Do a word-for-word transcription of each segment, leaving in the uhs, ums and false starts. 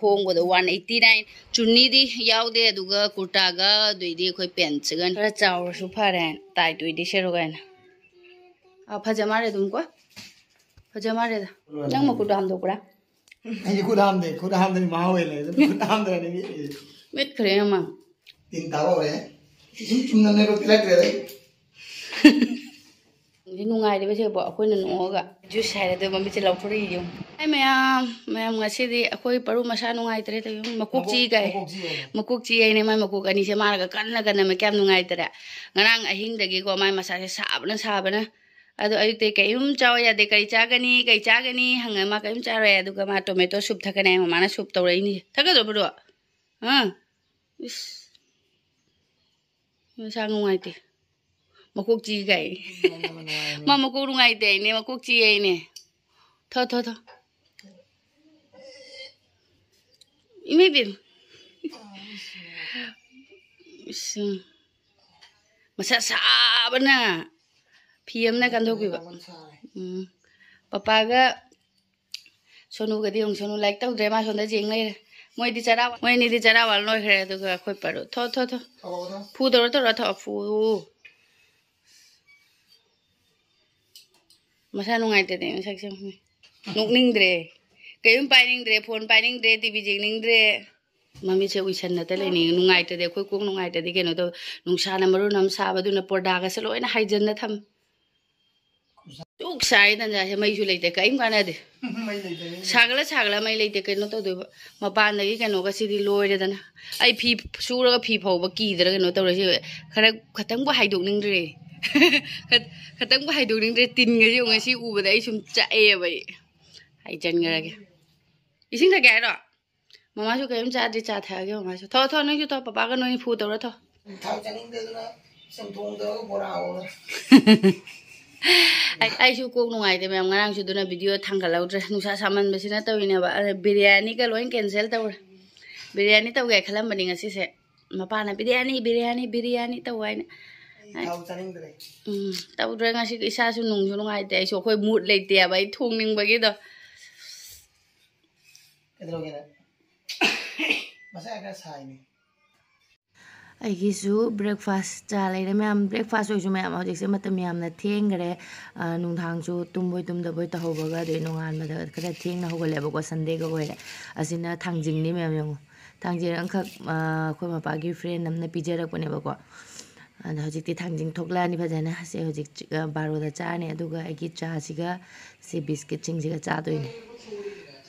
ꯍꯣꯡꯕꯗꯣ one eighty nine. ꯆꯨꯟꯅꯤꯗꯤ ꯌꯥꯎꯗꯦ, ꯑꯗꯨꯒ ꯀꯨꯔꯇꯥꯒ ꯑꯗꯨꯏꯗꯤ ꯑꯩꯈꯣ ꯄꯦꯟꯠꯁꯤꯒ ꯈꯔ ꯆꯥꯎꯔꯁꯨ ꯐꯔꯦ, ꯇꯥꯏꯠ ꯑꯣꯏꯗꯤ ꯁꯦꯠꯂꯨ ꯀꯥꯏꯅ꯫ ꯑꯥ, ꯐꯖ ꯃꯥꯜꯂꯦ ꯑꯗꯨꯝ ꯀꯣ꯫ ꯐꯖ ꯃꯥꯜꯂꯦꯗ꯫ ꯅꯪ ꯃꯈꯨꯠꯇꯣ ꯍꯥꯝꯗꯣꯛꯄ꯭ꯔꯥ? ꯑꯩꯗꯤ ꯈꯨꯠ ꯍꯥꯝꯗꯦ, ꯈꯨꯠ ꯍꯥꯝꯗꯗꯤ ꯃꯍꯥꯎ ꯍꯦꯜꯂꯦ꯫ ꯈꯨꯠ ꯍꯥꯝꯗ꯭ꯔꯗꯤ ꯃꯤꯠ ꯃꯤꯠꯈ꯭ꯔꯦ ꯑꯃ꯫ ꯇꯤꯟ ꯇꯥꯕ ꯍꯧꯔꯦ꯫ ꯏꯁꯤꯡ ꯆꯨꯝꯅ ꯅꯣꯏꯕ ꯄꯤꯔꯛꯇ꯭ꯔꯦꯗ ꯑꯩ꯫ ꯅꯨꯡꯗꯤ ꯅꯨꯡꯉꯥꯏꯔꯤꯕꯁꯦꯕꯣ, ꯑꯩꯈꯣꯏꯅ ꯅꯣꯛꯑꯒ꯫ ꯖꯨꯁ ꯍꯥꯏꯔꯦ ꯑꯗꯨ ꯃꯃꯤꯠꯁꯦ ꯂꯧꯊꯣꯔꯛꯏ ꯌꯦꯡꯉꯨ꯫ ꯍꯥꯏ ꯃꯌꯥꯝ, ꯃꯌꯥꯝ ꯉꯁꯤꯗꯤ ꯑꯩꯈꯣꯏ ꯄꯔꯨ ꯃꯁꯥ ꯅꯨꯡꯉꯥꯏꯇ꯭ꯔꯦ ꯇꯧꯏ꯫ ꯃꯀꯣꯛ ꯆꯤꯛꯏ ꯀꯥꯏ꯫ ꯃꯀꯣꯛ ꯆꯤꯛꯑꯦ꯫ ꯃꯀꯣꯛ ꯆꯤꯛꯑꯦ ꯍꯥꯏꯅꯦ, ꯃꯥꯏ ꯃꯀꯣꯛ ꯑꯅꯤꯁꯦ ꯃꯥꯅꯒ ꯀꯟꯅ ꯀꯟꯅ ꯀꯌꯥꯝ ꯅꯨꯡꯉꯥꯏꯇꯔꯦ꯫ ꯉꯔꯥꯡ ꯑꯍꯤꯡꯗꯒꯤꯀꯣ ꯃꯥꯏ ꯃꯁꯥꯁꯦ ꯁꯥꯕꯅ ꯁꯥꯕꯅ꯫ ꯑꯗꯣ ꯑꯌꯨꯛꯇꯩ ꯀꯩꯝ ꯆꯥꯎ ꯌꯥꯗꯦ꯫ "ꯀꯔꯤ ꯆꯥꯒꯅꯤ? ꯀꯔꯤ ꯆꯥꯒꯅꯤ?" ꯍꯪꯉ ꯃꯥ ꯀꯩꯝ ꯆꯥꯔꯣꯏ꯫ ꯑꯗꯨꯒ ꯃꯥ ꯇꯣꯃꯦꯇꯣ ꯁꯨꯞ ꯊꯛꯀꯅꯤ ꯍꯥꯏ, ꯃꯃꯥꯅ ꯁꯨꯞ ꯇꯧꯔꯛꯏꯅꯤ꯫ ꯊꯛꯀꯗ꯭ꯔꯣ ꯄꯔꯨ? ꯑꯥ? ꯏꯁ꯫ ꯃꯁꯥ ꯅꯨꯡꯉꯥꯏꯇꯦ꯫ ꯃꯀꯣꯛ ꯆꯤꯛꯏ ꯀꯥꯏ꯫ ꯃꯥ ꯃꯀꯣꯛ ꯅꯨꯡꯉꯥꯏꯇꯦ ꯍꯥꯏꯅꯦ, ꯃꯀꯣꯛ ꯆꯤꯛꯑꯦ ꯍꯥꯏꯅꯦ꯫ ꯊꯣ, ꯊꯣ, ꯊꯣ꯫ ꯏꯃꯩ ꯄꯦꯝꯃ꯫ ꯏꯁ, ꯃꯁꯥ ꯁꯥꯕꯅ ꯐꯤ ꯑꯃꯅ ꯀꯟꯊꯣꯛꯄꯤꯕ꯫ ꯎꯝ꯫ ꯄꯄꯥꯒ ꯁꯣꯅꯨꯒꯗꯤ ꯌꯦꯡꯉꯨ, ꯁꯣꯅꯨ ꯂꯥꯏꯔꯤꯛ ꯇꯧꯗ꯭ꯔꯦ, ꯃꯥ ꯁꯣꯝꯗ ꯌꯦꯡ ꯂꯩꯔꯦ꯫ ꯃꯣꯏꯗꯤ ꯆꯔꯥ, ꯃꯣꯏ ꯑꯅꯤꯗꯤ ꯆꯔꯥ ꯋꯥꯟ ꯂꯣꯏꯈ꯭ꯔꯦ, ꯑꯗꯨꯒ ꯑꯩꯈꯣꯏ ꯄꯔꯨ꯫ ꯊꯣ, ꯊꯣ, ꯊꯣ꯫ ꯐꯨ ꯇꯧꯔ ꯇꯧꯔ ꯊꯣ, ꯐꯨ꯫ ꯃꯁꯥ ꯅꯨꯡꯉꯥꯏꯇꯗꯤ ꯃꯁꯛꯁꯦ ꯌꯦꯡꯉꯨꯅꯦ꯫ ꯅꯣꯛꯅꯤꯡꯗ꯭ꯔꯦ꯫ ꯀꯔꯤꯝ ꯄꯥꯏꯅꯤꯡꯗ꯭ꯔꯦ, ꯐꯣꯟ ꯄꯥꯏꯅꯤꯡꯗ꯭ꯔꯦ, ꯇꯤ ꯚꯤ ꯌꯦꯡꯅꯤꯡꯗ꯭ꯔꯦ꯫ ꯃꯃꯤꯠꯁꯦ ꯎꯏꯁꯟꯅꯗ ꯂꯩꯅꯤꯡꯉꯦ꯫ ꯅꯨꯡꯉꯥꯏꯇꯗꯤ, ꯑꯩꯈꯣꯏ ꯀꯣꯛ ꯅꯨꯡꯉꯥꯏꯇꯗꯤ ꯀꯩꯅꯣ ꯇꯧ-, ꯅꯨꯡꯁꯥꯅ ꯃꯔꯣꯟ ꯑꯃ ꯁꯥꯕ, ꯑꯗꯨꯅ ꯄꯣꯔꯗꯥꯒꯁꯦ ꯂꯣꯏꯅ ꯍꯥꯏꯖꯟꯅ ꯊꯝꯃꯦ꯫ ꯁꯨꯛ ꯁꯥꯏ ꯇꯟꯖꯥꯁꯦ, ꯃꯩꯁꯨ ꯂꯩꯇꯦ, ꯀꯔꯤꯝ ꯀꯥꯟꯅꯗꯦ꯫ ꯃꯩ ꯂꯩꯇꯕꯅꯤꯅ꯫ ꯁꯥꯒꯠꯂ ꯁꯥꯒꯠꯂ ꯃꯩ ꯂꯩꯇꯦ, ꯀꯩꯅꯣ ꯇꯧꯗꯣꯏꯕ꯫ ꯃꯄꯥꯟꯗꯒꯤ ꯀꯩꯅꯣꯒꯁꯤꯗꯤ ꯂꯣꯏꯔꯦꯗꯅ꯫ ꯑꯩ ꯐꯤ ꯁꯨꯔꯒ ꯐꯤ ꯐꯧꯕ ꯀꯤꯗ꯭ꯔꯥ ꯀꯩꯅꯣ ꯇꯧꯔꯦ꯫ ꯁꯤ ꯈꯔ, ꯈꯇꯪꯕꯨ ꯍꯥꯏꯗꯣꯛꯅꯤꯡꯗ꯭ꯔꯦ꯫ ꯈꯠ-, ꯈꯇꯪꯕꯨ ꯍꯥꯏꯗꯣꯛꯅꯤꯡꯗ꯭ꯔꯦ꯫ ꯇꯤꯟꯒꯁꯦ ꯌꯦꯡꯉꯨ, ꯉꯁꯤ ꯎꯕꯗ ꯑꯩ ꯁꯨꯝ ꯆꯥꯛꯑꯦꯕ ꯑꯩ꯫ ꯍꯥꯏꯖꯟꯈ꯭ꯔꯒꯦ꯫ ꯏꯁꯤꯡ ꯊꯛꯀꯦ ꯍꯥꯏꯔꯣ? ꯃꯃꯥꯁꯨ ꯀꯔꯤꯝ ꯆꯥꯗ꯭ꯔꯤ, ꯆꯥ ꯊꯛꯑꯒꯦ ꯃꯃꯥꯁꯨ꯫ ꯊꯣ, ꯊꯣ, ꯅꯣꯏꯁꯨ ꯊꯣ, ꯄꯄꯥꯒ ꯅꯣꯏꯅꯤ ꯐꯨ ꯇꯧꯔ ꯊꯣ꯫ ꯊꯥꯎ ꯆꯥꯅꯤꯡꯗꯗꯅ ꯆꯝꯊꯣꯡ ꯇꯧꯔꯒ ꯕꯣꯔꯥ ꯍꯧꯔꯦ꯫ ꯑꯩ, ꯑꯩꯁꯨ ꯀꯣꯛ ꯅꯨꯡꯉꯥꯏꯇꯦ ꯃꯌꯥꯝ, ꯉꯔꯥꯡꯁꯨ ꯑꯗꯨꯅ ꯚꯤꯗꯤꯑꯣ ꯊꯥꯡꯒꯠꯍꯧꯗ꯭ꯔꯦ, ꯅꯨꯡꯁꯥ ꯁꯥꯃꯟꯕꯁꯤꯅ ꯇꯧꯔꯤꯅꯦꯕ꯫ ꯑꯗ ꯕꯤꯔꯌꯥꯅꯤꯒ ꯂꯣꯏ ꯀꯦꯟꯁꯦꯜ ꯇꯧꯔꯦ꯫ ꯕꯤꯔꯌꯥꯅꯤ ꯇꯧꯒꯦ ꯈꯜꯂꯝꯕꯅꯤ ꯉꯁꯤꯁꯦ, ꯃꯄꯥꯅ "ꯕꯤꯔꯌꯥꯅꯤ, ꯕꯤꯔꯌꯥꯅꯤ, ꯕꯤꯔꯌꯥꯅꯤ ꯇꯧ" ꯍꯥꯏꯅ꯫ ꯑꯩ ꯊꯥꯎ ꯆꯥꯅꯤꯡꯗ꯭ꯔꯦ꯫ ꯎꯝ, ꯇꯧꯗ꯭ꯔꯦ ꯉꯁꯤ, ꯏꯁꯥꯁꯨ ꯅꯨꯡꯁꯨ ꯅꯨꯡꯉꯥꯏꯇꯦ, ꯑꯩꯁꯨ ꯑꯩꯈꯣꯏ ꯃꯨꯠ ꯂꯩꯇꯦꯕ ꯑꯩ ꯊꯣꯡꯅꯤꯡꯕꯒꯤꯗꯣ꯫ ꯀꯩꯗꯧꯔꯒꯦ ꯅꯪ? ꯃꯁꯥ ꯈꯔ ꯁꯥꯏꯅꯦ꯫ ꯑꯩꯒꯤꯁꯨ breakfast ꯆꯥ ꯂꯩꯔꯦ ꯃꯌꯥꯝ꯫ Breakfast ꯑꯣꯏꯔꯁꯨ ꯃꯌꯥꯝ, ꯍꯧꯖꯤꯛꯁꯦ ꯃꯇꯝ ꯌꯥꯝꯅ ꯊꯦꯡꯈ꯭ꯔꯦ꯫ ꯑ, ꯅꯨꯡꯗꯥꯡꯁꯨ ꯇꯨꯝꯕꯣꯏ ꯇꯨꯝꯗꯕꯣꯏ ꯇꯧꯍꯧꯕꯒ, ꯑꯗꯩ ꯅꯣꯡꯉꯥꯟꯕꯗ ꯈꯔ ꯊꯦꯡꯅ ꯍꯧꯒꯠꯂꯦꯕꯀꯣ, Sundayꯒ ꯑꯣꯏꯔꯦ꯫ ꯑꯁꯤꯅ ꯊꯥꯡꯖꯤꯡꯅꯤ ꯃꯌꯥꯝ, ꯌꯦꯡꯉꯨ꯫ ꯊꯥꯡꯖꯤꯡ ꯑꯃꯈꯛ, ꯑ, ꯑꯩꯈꯣꯏ ꯃꯄꯥꯒꯤ friend ꯑꯃꯅ ꯄꯤꯖꯔꯛꯄꯅꯦꯕꯀꯣ꯫ ꯑꯗ ꯍꯧꯖꯤꯛꯇꯤ ꯊꯥꯡꯖꯤꯡ ꯊꯣꯛꯂꯛꯑꯅꯤ ꯐꯖꯅ꯫ ꯁꯦ ꯍꯧꯖꯤꯛ ꯆ-, ꯑ, ꯕꯥꯔꯣꯗ ꯆꯥꯔꯅꯤ, ꯑꯗꯨꯒ ꯑꯩꯒꯤ ꯆꯥꯁꯤꯒ ꯁꯤ biscuitꯁꯤꯡꯁꯤꯒ ꯆꯥꯗꯣꯏꯅꯤ꯫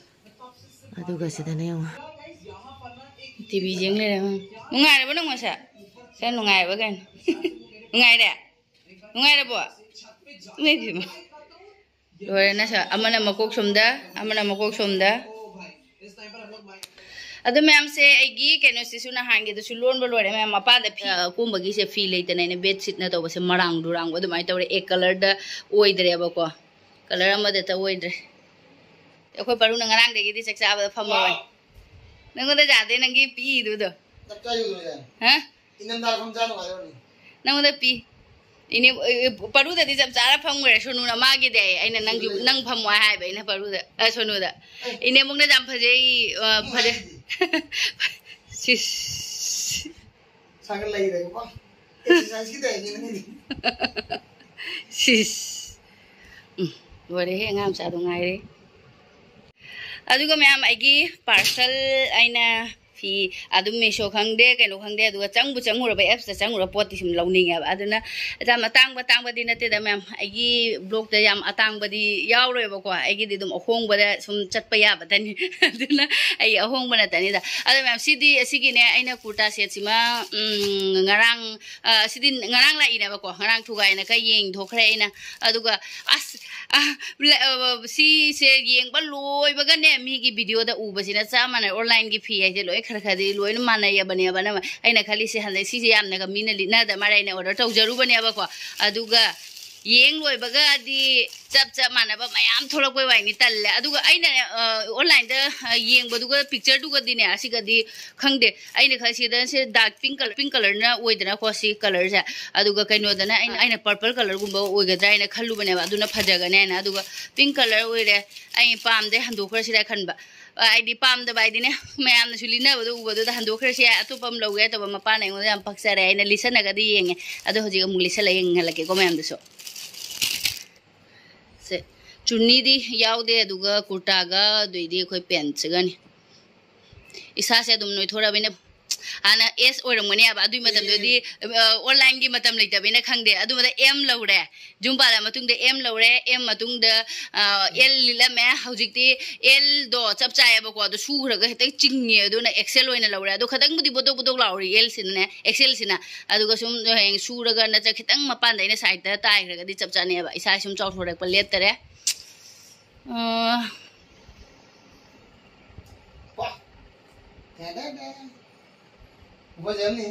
ꯑꯗꯨꯒ ꯁꯤꯗꯅ ꯌꯦꯡꯉꯣ꯫ TV ꯌꯦꯡ ꯂꯩꯔꯦ꯫ ꯎꯝ꯫ ꯅꯨꯡꯉꯥꯏꯔꯕ ꯅꯪ ꯃꯁꯥ? ꯈꯔ ꯅꯨꯡꯉꯥꯏꯔꯕ ꯀꯩꯅꯣ? ꯅꯨꯡꯉꯥꯏꯔꯦ? ꯅꯨꯡꯉꯥꯏꯔꯕꯣ? ꯏꯃꯥꯏ ꯄꯦꯝꯃ꯫ ꯂꯣꯏꯔꯦ ꯅꯁꯥ꯫ ꯑꯃꯅ ꯃꯀꯣꯛ ꯁꯣꯝꯗ, ꯑꯃꯅ ꯃꯀꯣꯛ ꯁꯣꯝꯗ꯫ ꯑꯗꯨ ꯃꯌꯥꯝꯁꯦ ꯑꯩꯒꯤ ꯀꯩꯅꯣꯁꯤꯁꯨ ꯅꯍꯥꯟꯒꯤꯗꯨꯁꯨ ꯂꯣꯟꯕ ꯂꯣꯏꯔꯦ ꯃꯌꯥꯝ꯫ ꯃꯄꯥꯟꯗ ꯐꯤ, ꯑ, ꯀꯣꯝꯕꯒꯤꯁꯦ ꯐꯤ ꯂꯩꯇꯅ ꯑꯩꯅ bedsheetꯅ ꯇꯧꯕꯁꯦ ꯃꯔꯥꯡ ꯗꯨꯔꯥꯡꯕ ꯑꯗꯨꯃꯥꯏꯅ ꯇꯧꯔꯦ꯫ ꯑꯦ colourꯗ ꯑꯣꯏꯗ꯭ꯔꯦꯕꯀꯣ꯫ Colour ꯑꯃꯗꯇ ꯑꯣꯏꯗ꯭ꯔꯦ꯫ ꯑꯩꯈꯣꯏ ꯄꯥꯔꯨꯅ ꯉꯔꯥꯡꯗꯒꯤꯗꯤ ꯆꯥꯛ ꯆꯥꯕꯗ ꯐꯝꯃꯕꯅꯤ꯫ ꯅꯪꯉꯣꯟꯗ ꯌꯥꯗꯦ, ꯅꯪꯒꯤ ꯄꯤꯗꯨꯗꯣ꯫ ꯆꯥꯛ ꯆꯥ ꯌꯣꯜꯂꯣꯏ ꯌꯥꯏ꯫ ꯍꯥ? ꯏꯪꯊꯝꯊꯥ ꯐꯝ ꯆꯥ ꯅꯨꯡꯉꯥꯏꯔꯣꯏ꯫ ꯅꯪꯉꯣꯟꯗ ꯄꯤ꯫ ꯏꯅꯦ, ꯑꯦ, ꯑꯦ, ꯄꯥꯔꯨꯗꯗꯤ ꯆꯞ ꯆꯥꯅ ꯐꯝꯈ꯭ꯔꯦ, ꯁꯣꯅꯨꯅ ꯃꯥꯒꯤꯗꯤ꯫ ꯑꯩ, ꯑꯩꯅ ꯅꯪꯁꯨ, ꯅꯪ ꯐꯝꯃꯣ ꯍꯥꯏꯕ ꯑꯩꯅ ꯄꯥꯔꯨꯗ, ꯑ, ꯁꯣꯅꯨꯗ꯫ ꯑꯦ꯫ ꯏꯅꯦꯃꯨꯛꯅ ꯌꯥꯝ ꯐꯖꯩ, ꯑ, ꯐꯖꯩ꯫ ꯁꯤꯁ꯫ ꯁꯥꯒ ꯂꯩꯔꯦꯀꯣ꯫ Exerciseꯀꯤ ꯇꯥꯏꯞꯅꯤ ꯅꯪꯒꯤꯗꯤ꯫ ꯁꯤꯁ꯫ ꯎꯝ, ꯂꯣꯏꯔꯦꯍꯦ, ꯑꯉꯥꯡ ꯃꯆꯥꯗꯣ ꯉꯥꯏꯔꯦ꯫ ꯑꯗꯨꯒ ꯃꯌꯥꯝ, ꯑꯩꯒꯤ parcel ꯑꯩꯅ ꯐꯤ ꯑꯗꯨꯝ Meesho ꯈꯪꯗꯦ, ꯀꯩꯅꯣ ꯈꯪꯗꯦ, ꯑꯗꯨꯒ ꯆꯪꯕꯨ ꯆꯪꯉꯨꯔꯕ, appsꯇ ꯆꯪꯉꯨꯔꯕ ꯄꯣꯠꯇꯤ ꯁꯨꯝ ꯂꯧꯅꯤꯡꯉꯦꯕ꯫ ꯑꯗꯨꯅ ꯌꯥꯝ ꯑꯇꯥꯡꯕ, ꯑꯇꯥꯡꯕꯗꯤ ꯅꯠꯇꯦꯗ ꯃꯌꯥꯝ, ꯑꯩꯒꯤ vlogꯇ ꯌꯥꯝ ꯑꯇꯥꯡꯕꯗꯤ ꯌꯥꯎꯔꯣꯏꯕꯀꯣ, ꯑꯩꯒꯤꯗꯤ ꯑꯗꯨꯝ ꯑꯍꯣꯡꯕꯗ ꯁꯨꯝ ꯆꯠꯄ ꯌꯥꯕꯇꯅꯤ꯫ ꯑꯗꯨꯅ ꯑꯩ ꯑꯍꯣꯡꯕ ꯅꯠꯇꯅꯤꯗ꯫ ꯑꯗꯣ ꯃꯌꯥꯝ, ꯁꯤꯗꯤ, ꯑꯁꯤꯒꯤꯅꯦ, ꯑꯩꯅ ꯀꯨꯔꯇꯥ setꯁꯤꯃ, ꯎꯝ, ꯉꯔꯥꯡ, ꯑ, ꯁꯤꯗꯤ ꯉꯔꯥꯡ ꯂꯥꯛꯏꯅꯦꯕꯀꯣ, ꯉꯔꯥꯡ ꯊꯨꯒꯥꯏꯅ ꯈꯔ ꯌꯦꯡꯊꯣꯛꯈ꯭ꯔꯦ ꯑꯩꯅ꯫ ꯑꯗꯨꯒ ꯑꯁ, ꯑ, ꯂ-, ꯑ, ꯁꯤꯁꯦ ꯌꯦꯡꯕ ꯂꯣꯏꯕꯒꯅꯦ, ꯃꯤꯒꯤ videoꯗ ꯎꯕꯁꯤꯅ ꯆꯞ ꯃꯥꯟꯅꯩ꯫ Onlineꯒꯤ ꯐꯤ ꯍꯥꯏꯁꯦ ꯂꯣꯏ ꯈꯔ ꯈꯔꯗꯤ ꯂꯣꯏꯅ ꯃꯥꯟꯅꯩꯌꯦꯕꯅꯦꯕ꯫ ꯑꯩꯅ ꯈꯜꯂꯤꯁꯦ ꯍꯟꯗꯛ ꯁꯤꯁꯦ ꯌꯥꯝꯅꯒ ꯃꯤꯅ ꯂꯤꯠꯅꯗ ꯃꯥꯜꯂꯦ, ꯑꯩꯅ order ꯇꯧꯖꯔꯨꯕꯅꯦꯕꯀꯣ꯫ ꯑꯗꯨꯒ ꯌꯦꯡ ꯂꯣꯏꯕꯒꯗꯤ ꯆꯞ ꯆꯞ ꯃꯥꯟꯅꯕ ꯃꯌꯥꯝ ꯊꯣꯛꯂꯛꯄꯩ ꯋꯥꯏꯅꯤ, ꯇꯜꯂꯦ꯫ ꯑꯗꯨꯒ ꯑꯩꯅ, ꯑ, onlineꯗ, ꯑ, ꯌꯦꯡꯕꯗꯨꯒ pictureꯗꯨꯒꯗꯤꯅꯦ, ꯑꯁꯤꯒꯗꯤ ꯈꯪꯗꯦ꯫ ꯑꯩꯅ ꯈꯜꯂꯤꯁꯤꯗ ꯁꯤ dark pink colour, pink colourꯅ ꯑꯣꯏꯗꯅꯀꯣ ꯁꯤ colourꯁꯦ꯫ ꯑꯗꯨꯒ ꯀꯩꯅꯣꯗꯅ ꯑꯩꯅ, ꯑꯩꯅ purple colourꯒꯨꯝꯕ ꯑꯣꯏꯒꯗ꯭ꯔꯥ ꯍꯥꯏꯅ ꯈꯜꯂꯨꯕꯅꯦꯕ, ꯑꯗꯨꯅ ꯐꯖꯒꯅꯤ ꯍꯥꯏꯅ꯫ ꯑꯗꯨꯒ pink colour ꯑꯣꯏꯔꯦ, ꯑꯩ ꯄꯥꯝꯗꯦ, ꯍꯟꯗꯣꯛꯈ꯭ꯔꯁꯤꯔ ꯈꯟꯕ꯫ ꯑ, ꯑꯩꯗꯤ ꯄꯥꯝꯗꯕ ꯍꯥꯏꯗꯤꯅꯦ, ꯃꯌꯥꯝꯅꯁꯨ ꯂꯤꯅꯕꯗꯣ ꯎꯕꯗꯨꯗ ꯍꯟꯗꯣꯛꯈ꯭ꯔꯁꯦ, ꯑꯇꯣꯞꯄ ꯑꯃ ꯂꯧꯒꯦ ꯍꯥꯏ ꯇꯧꯕ ꯃꯄꯥꯅ ꯑꯩꯉꯣꯟꯗ ꯌꯥꯝ ꯄꯛꯆꯔꯦ꯫ ꯑꯩꯅ ꯂꯤꯁꯜꯂꯒꯗꯤ ꯌꯦꯡꯉꯦ, ꯑꯗꯣ ꯍꯧꯖꯤꯛ ꯑꯃꯨꯛ ꯂꯤꯁꯜꯂ ꯌꯦꯡꯍꯜꯂꯛꯀꯦꯀꯣ ꯃꯌꯥꯝꯗꯁꯨ꯫ ꯁꯦ, ꯆꯨꯟꯅꯤꯗꯤ ꯌꯥꯎꯗꯦ, ꯑꯗꯨꯒ ꯀꯨꯔꯇꯥꯒ ꯑꯗꯩꯗꯤ ꯑꯩꯈꯣꯏ ꯄꯦꯟꯠꯁꯤꯒꯅꯤ꯫ ꯏꯁꯥꯁꯦ ꯑꯗꯨꯝ ꯅꯣꯏꯊꯣꯔꯛꯑꯕꯅꯤꯅ, ꯍꯥꯟꯅ ꯑꯦꯁ ꯑꯣꯏꯔꯝꯒꯅꯦꯕ, ꯑꯗꯨꯏ ꯃꯇꯝꯗꯨꯗꯤ, ꯑ, ꯑꯣꯟꯂꯥꯏꯟꯒꯤ ꯃꯇꯝ ꯂꯩꯇꯕꯅꯤꯅ ꯈꯪꯗꯦ꯫ ꯑꯗꯨꯝꯕꯗ ꯑꯦꯝ ꯂꯧꯔꯦ, ꯖꯨꯝ ꯄꯥꯜꯂ ꯃꯇꯨꯡꯗ ꯑꯦꯝ ꯂꯧꯔꯦ, ꯑꯦꯝ ꯃꯇꯨꯡꯗ, ꯑ, ꯑꯦꯜ ꯂꯤꯠꯂꯝꯃꯦ꯫ ꯍꯧꯖꯤꯛꯇꯤ ꯑꯦꯜꯗꯣ ꯆꯞ ꯆꯥꯏꯌꯦꯕꯀꯣ, ꯑꯗꯣ ꯁꯨꯈ꯭ꯔꯒ ꯍꯦꯛꯇ ꯆꯤꯡꯉꯦ, ꯑꯗꯨꯅ ꯑꯦꯛꯁꯦꯜ ꯑꯣꯏꯅ ꯂꯧꯔꯦ꯫ ꯑꯗꯣ ꯈꯤꯇꯪꯕꯨꯗꯤ ꯕꯣꯗꯣꯛ ꯕꯣꯗꯣꯛ ꯂꯥꯎꯔꯤ ꯑꯦꯜꯁꯤꯅꯅꯦ, ꯑꯦꯛꯁꯦꯜꯁꯤꯅ꯫ ꯑꯗꯨꯒ ꯁꯨꯝ ꯍꯌꯦꯡ ꯁꯨꯔꯒ ꯅꯠꯇ꯭ꯔꯒ ꯈꯤꯇꯪ ꯃꯄꯥꯟꯗ ꯑꯩꯅ ꯁꯥꯏꯗꯇ ꯇꯥꯏꯈ꯭ꯔꯒꯗꯤ ꯆꯞ ꯆꯥꯅꯦꯕ꯫ ꯏꯁꯥ ꯁꯨꯝ ꯆꯥꯎꯊꯣꯔꯛꯄ ꯂꯦꯞꯇꯔꯦ꯫ ꯑ, ꯐꯖꯕꯅꯤ꯫